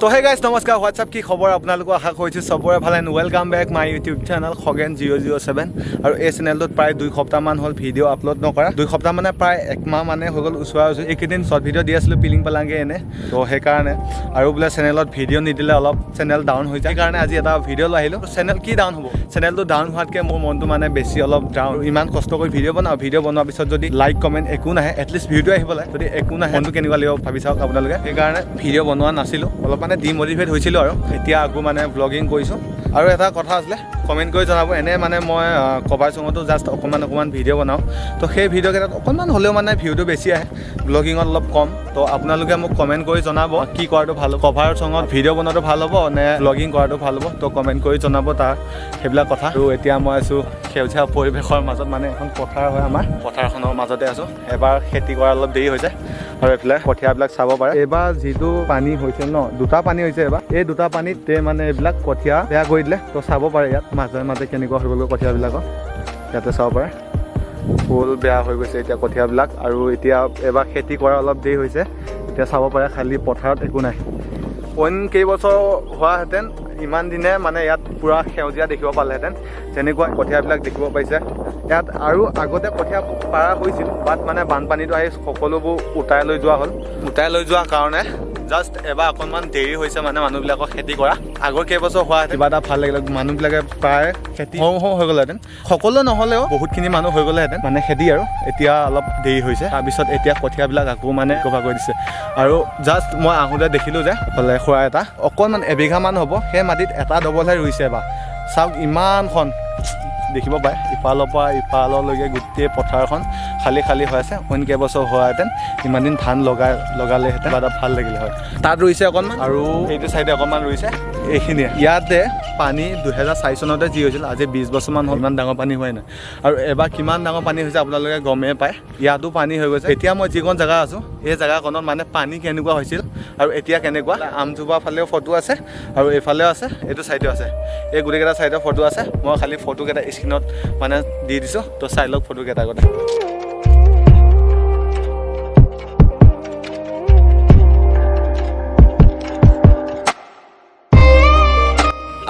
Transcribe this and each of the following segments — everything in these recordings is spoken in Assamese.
তো হে গাইজ, নমস্কাৰ, হোৱাটছআপ, কি খবৰ আপোনালোকৰ? আশা কৰিছোঁ চবৰে ভাল and welcome back my YouTube channel Khagen 007। আৰু এই চেনেলটোত প্ৰায় 2 সপ্তাহমান হ'ল ভিডিঅ' আপলোড নকৰা। 2 সপ্তাহ মানে প্ৰায় একমাহ মানে হৈ গ'ল ওচৰা ওচৰি। এইকেইদিন শ্বৰ্ট ভিডিঅ' দি আছিলোঁ পিলিং পালাংকৈ এনে। তো সেইকাৰণে আৰু বোলে চেনেলত ভিডিঅ' নিদিলে অলপ চেনেল ডাউন হৈ যায়। সেইকাৰণে আজি এটা ভিডিঅ' লৈ আহিলোঁ। চেনেল কি ডাউন হ'ব? চেনেলটো ডাউন হোৱাতকৈ মোৰ মনটো মানে বেছি অলপ ডাউন। ইমান কষ্ট কৰি ভিডিঅ' বনাওঁ, ভিডিঅ' বনোৱাৰ পিছত যদি লাইক কমেণ্ট একো নাহে, এটলিষ্ট ভিডিঅ' আহিব লাগে। যদি একো নাহে, মনটো কেনেকুৱা লাগিব ভাবি চাওক আপোনালোকে। সেইকাৰণে ভিডিঅ' বনোৱা নাছিলোঁ, অলপ মানে ডিমটিভেট হৈছিলোঁ। আৰু এতিয়া আকৌ মানে ভ্লগিং কৰিছোঁ। আৰু এটা কথা আছিলে, কমেণ্ট কৰি জনাব। এনে মানে মই কভাৰ চঙতো জাষ্ট অকণমান অকণমান ভিডিঅ' বনাওঁ, তো সেই ভিডিঅ'কেইটাত অকণমান হ'লেও মানে ভিউটো বেছি আহে, ব্লগিঙত অলপ কম। তো আপোনালোকে মোক কমেণ্ট কৰি জনাব কি কৰাটো ভাল হ'ব, কভাৰ চঙত ভিডিঅ' বনোৱাটো ভাল হ'ব নে ব্লগিং কৰাটো ভাল হ'ব। তো কমেণ্ট কৰি জনাব তাৰ সেইবিলাক কথা। আৰু এতিয়া মই আছোঁ সেউজীয়া পৰিৱেশৰ মাজত, মানে এখন পথাৰ হয় আমাৰ, পথাৰখনৰ মাজতে আছোঁ। এবাৰ খেতি কৰা অলপ দেৰি হৈছে। আৰু এইফালে কঠীয়াবিলাক চাব পাৰে। এইবাৰ যিটো পানী হৈছে ন, দুটা পানী হৈছে এবাৰ, এই দুটা পানীতে মানে এইবিলাক কঠীয়া বেয়া কৰি দিলে। তো চাব পাৰে ইয়াত মাজে মাজে কেনেকুৱা হৈ গ'ল কঠীয়াবিলাকৰ। ইয়াতে চাব পাৰে, ফুল বেয়া হৈ গৈছে এতিয়া কঠীয়াবিলাক। আৰু এতিয়া এবাৰ খেতি কৰা অলপ দেৰি হৈছে। এতিয়া চাব পাৰে খালী পথাৰত একো নাই। অইন কেইবছৰ হোৱাহেঁতেন ইমান দিনে মানে ইয়াত পূৰা সেউজীয়া দেখিব পালেহেঁতেন, যেনেকুৱা কঠীয়াবিলাক দেখিব পাইছে ইয়াত। আৰু আগতে কঠীয়া পাৰা হৈছিল, বাট মানে বানপানীটো আহি সকলোবোৰ উটাই লৈ যোৱা হ'ল। উটাই লৈ যোৱাৰ কাৰণে জাষ্ট এবাৰ অকণমান দেৰি হৈছে মানে মানুহবিলাকৰ খেতি কৰা। আগৰ কেইবছৰ হোৱা কিবা এটা ভাল লাগিলে, মানুহবিলাকে প্ৰায় খেতি হওঁ হওঁ হৈ গ'লহেঁতেন। সকলো নহ'লেও বহুতখিনি মানুহ হৈ গ'লেহেঁতেন মানে খেতি। আৰু এতিয়া অলপ দেৰি হৈছে। তাৰপিছত এতিয়া কঠীয়াবিলাক আকৌ মানে কভাৰ কৰি দিছে। আৰু জাষ্ট মই আহোঁতে দেখিলোঁ যে ফালে খুৰা এটা অকণমান এবিঘামান হ'ব, সেই মাটিত এটা ডবলহে ৰুইছে এবাৰ। চাওক, ইমানখন দেখিব পায়, ইফালৰ পৰা ইফাললৈকে গোটেই পথাৰখন খালী খালী হৈ আছে। অইন কেইবছৰ হোৱাহেঁতেন ইমান দিন ধান লগাই লগালেহেঁতেন, কিবা এটা ভাল লাগিলে হয়। তাত ৰুইছে অকণমান আৰু সেইটো চাইডে অকণমান ৰুইছে, এইখিনিয়ে। ইয়াতে পানী 2004 চনতে যি হৈছিল, আজি 20 বছৰমান হ'ল, ইমান ডাঙৰ পানী হোৱাই নাই। আৰু এবাৰ কিমান ডাঙৰ পানী হৈছে আপোনালোকে গমেই পায়। ইয়াতো পানী হৈ গৈছে। এতিয়া মই যিকণ জেগা আছোঁ, এই জেগাকণত মানে পানী কেনেকুৱা হৈছিল আৰু এতিয়া কেনেকুৱা, আমজোপা ফালেও ফটো আছে আৰু এইফালেও আছে, এইটো চাইডেও আছে, এই গোটেইকেইটা চাইডৰ ফটো আছে। মই খালি ফটোকেইটা স্ক্ৰীণত মানে দি দিছোঁ, তো চাই লওক ফটোকেইটা আগতে।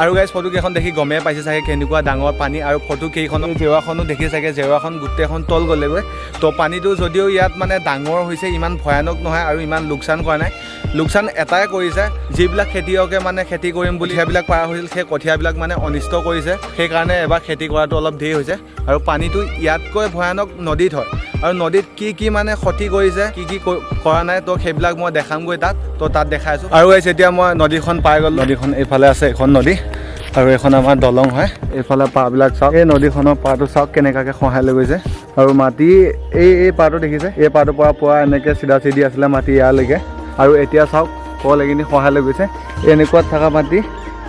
আৰু গাইজ, ফটো কেইখন দেখি গমেই পাইছে চাগে কেনেকুৱা ডাঙৰ পানী। আৰু ফটো কেইখনো জেওৰাখনো দেখি চাগে, জেওৰাখন গোটেইখন তল গ'লেগৈ। তো পানীটো যদিও ইয়াত মানে ডাঙৰ হৈছে, ইমান ভয়ানক নহয় আৰু ইমান লোকচান কৰা নাই। লোকচান এটাই কৰিছে, যিবিলাক খেতিয়কে মানে খেতি কৰিম বুলি সেইবিলাক পাৰা হৈছিল, সেই কঠীয়াবিলাক মানে অনিষ্ট কৰিছে। সেইকাৰণে এবাৰ খেতি কৰাটো অলপ দেৰি হৈছে। আৰু পানীটো ইয়াতকৈ ভয়ানক নদীত হয়। আৰু নদীত কি কি মানে ক্ষতি কৰিছে, কি কি কৰা নাই, তো সেইবিলাক মই দেখামগৈ তাত। তো তাত দেখাই আছোঁ। আৰু গাইছ, এতিয়া মই নদীখন পাই গ'লো। নদীখন এইফালে আছে, এইখন নদী আৰু এইখন আমাৰ দলং হয়। এইফালে পাৰবিলাক চাওক, এই নদীখনৰ পাৰটো চাওক কেনেকুৱাকৈ খহাই লৈ গৈছে। আৰু মাটি এই এই পাৰটো দেখিছে, এই পাৰটোৰ পৰা পূৰা এনেকৈ চিধা চিধি আছিলে মাটি ইয়ালৈকে। আৰু এতিয়া চাওক কল এইখিনি খহাই লৈ গৈছে। এনেকুৱাত থকা মাটি,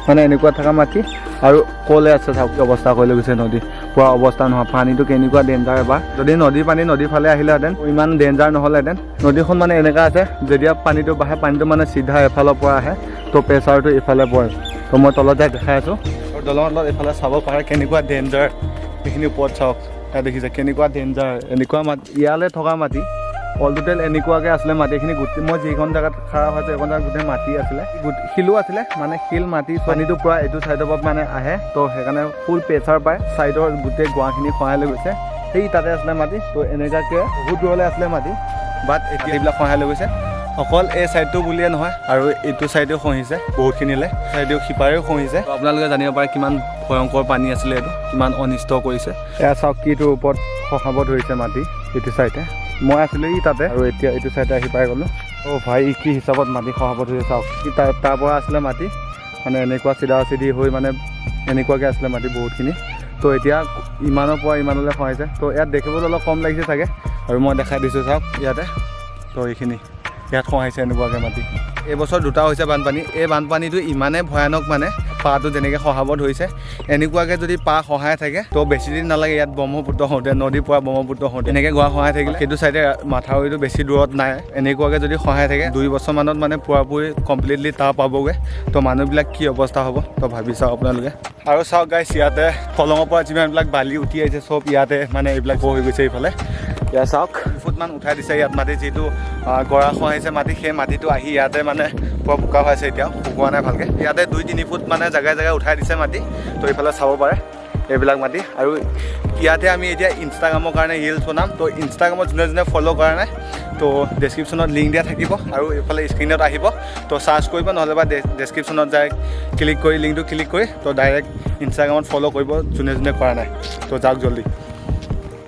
মানে এনেকুৱাত থকা মাটি আৰু ক'লে আছে চাওক, কি অৱস্থা কৰি লৈ গৈছে। নদী পূৰা অৱস্থা নহয়, পানীটো কেনেকুৱা ডেঞ্জাৰ। এবাৰ যদি নদীৰ পানী নদীৰ ফালে আহিলেহেঁতেন, ইমান ডেঞ্জাৰ নহ'লেহেঁতেন। নদীখন মানে এনেকুৱা আছে, যেতিয়া পানীটো বাঢ়ে, পানীটো মানে চিধা এফালৰ পৰা আহে, তো প্ৰেছাৰটো ইফালে পৰে। তো মই তলত যাই দেখাই আছোঁ। আৰু দলঙৰ তলত এইফালে চাব পাৰে কেনেকুৱা ডেঞ্জাৰ। এইখিনি ওপৰত চাওক, ইয়াত দেখিছে কেনেকুৱা ডেঞ্জাৰ। এনেকুৱা মাটি, ইয়ালৈ থকা মাটি অল টোটেল এনেকুৱাকৈ আছিলে মাটিখিনি গোটেই। মই যিখন জেগাত খাৰা হৈছে, সেইখন জেগাত গোটেই মাটি আছিলে, শিলো আছিলে, মানে শিল মাটি। পানীটো পূৰা এইটো চাইডৰ পৰা মানে আহে, তো সেইকাৰণে ফুল প্ৰেছাৰ পায় চাইডৰ গোটেই গুৱাখিনি খহাই লৈ গৈছে। সেই তাতে আছিলে মাটি, তো এনেকুৱাকৈ বহুত দূৰলৈ আছিলে মাটি, বাট এতিয়া এইবিলাক খহাই লৈ গৈছে। অকল এই চাইডটো বুলিয়ে নহয়, আৰু এইটো চাইডেও খহিছে বহুতখিনিলে, চাইডেও সিপাৰেও খহিছে। আপোনালোকে জানিব পাৰে কিমান ভয়ংকৰ পানী আছিলে এইটো, কিমান অনিষ্ট কৰিছে। এয়া চাওক, কিটোৰ ওপৰত খহাব ধৰিছে মাটি। এইটো চাইডে মই আছিলোঁ ই তাতে, আৰু এতিয়া এইটো চাইডে আহি পাই গ'লোঁ। অ' ভাই, কি হিচাপত মাটি খহাব ধৰিছে চাওক। কি তাৰ তাৰ পৰা আছিলে মাটি, মানে এনেকুৱা চিধা চিধি হৈ মানে এনেকুৱাকৈ আছিলে মাটি বহুতখিনি। তো এতিয়া ইমানৰ পৰা ইমানলৈ খহাইছে। তো ইয়াত দেখিবলৈ অলপ কম লাগিছে চাগে, আৰু মই দেখাই দিছোঁ, চাওক ইয়াতে। তো এইখিনি ইয়াত খহাইছে এনেকুৱাকৈ মাটি। এইবছৰ দুটা হৈছে বানপানী। এই বানপানীটো ইমানেই ভয়ানক, মানে পাটো যেনেকৈ খহাব ধৰিছে, এনেকুৱাকৈ যদি পা খহাই থাকে, তো বেছি দিন নালাগে ইয়াত ব্ৰহ্মপুত্ৰ হওঁতে, নদীৰ পৰা ব্ৰহ্মপুত্ৰ হওঁতে। এনেকৈ গোৱা খহাই থাকিলে, সেইটো চাইডে মাথাউৰিটো বেছি দূৰত নাই, এনেকুৱাকৈ যদি খহাই থাকে, 2 বছৰমানত মানে পূৰাপূৰি কমপ্লিটলি তাৰ পাবগৈ। তো মানুহবিলাক কি অৱস্থা হ'ব, তো ভাবি চাওক আপোনালোকে। আৰু চাওক গাইছ, ইয়াতে কলঙৰ পৰা যিমানবিলাক বালি উঠি আহিছে, চব ইয়াতে মানে এইবিলাক হৈ গৈছে এইফালে। ইয়াত চাওক, ফুট ফুটমান উঠাই দিছে ইয়াত মাটি। যিটো গৰা খহাইছে মাটি, সেই মাটিটো আহি ইয়াতে মানে পূৰা বোকা হৈ আছে, এতিয়াও শুকোৱা নাই ভালকৈ। ইয়াতে 2-3 ফুট মানে জেগাই জেগাই উঠাই দিছে মাটি। তো এইফালে চাব পাৰে এইবিলাক মাটি। আৰু ইয়াতে আমি এতিয়া ইনষ্টাগ্ৰামৰ কাৰণে ৰিলচ বনাম। তো ইনষ্টাগ্ৰামত যোনে যোনে ফ'ল' কৰা নাই, তো ডেছক্ৰিপশ্যনত লিংক দিয়া থাকিব আৰু এইফালে স্ক্ৰীণত আহিব। তো চাৰ্চ কৰিব, নহ'লে বা ডেছক্ৰিপশ্যনত যাই ক্লিক কৰি, লিংকটো ক্লিক কৰি, তো ডাইৰেক্ট ইনষ্টাগ্ৰামত ফ'ল' কৰিব যোনে যোনে কৰা নাই। তো যাওক জল্দি।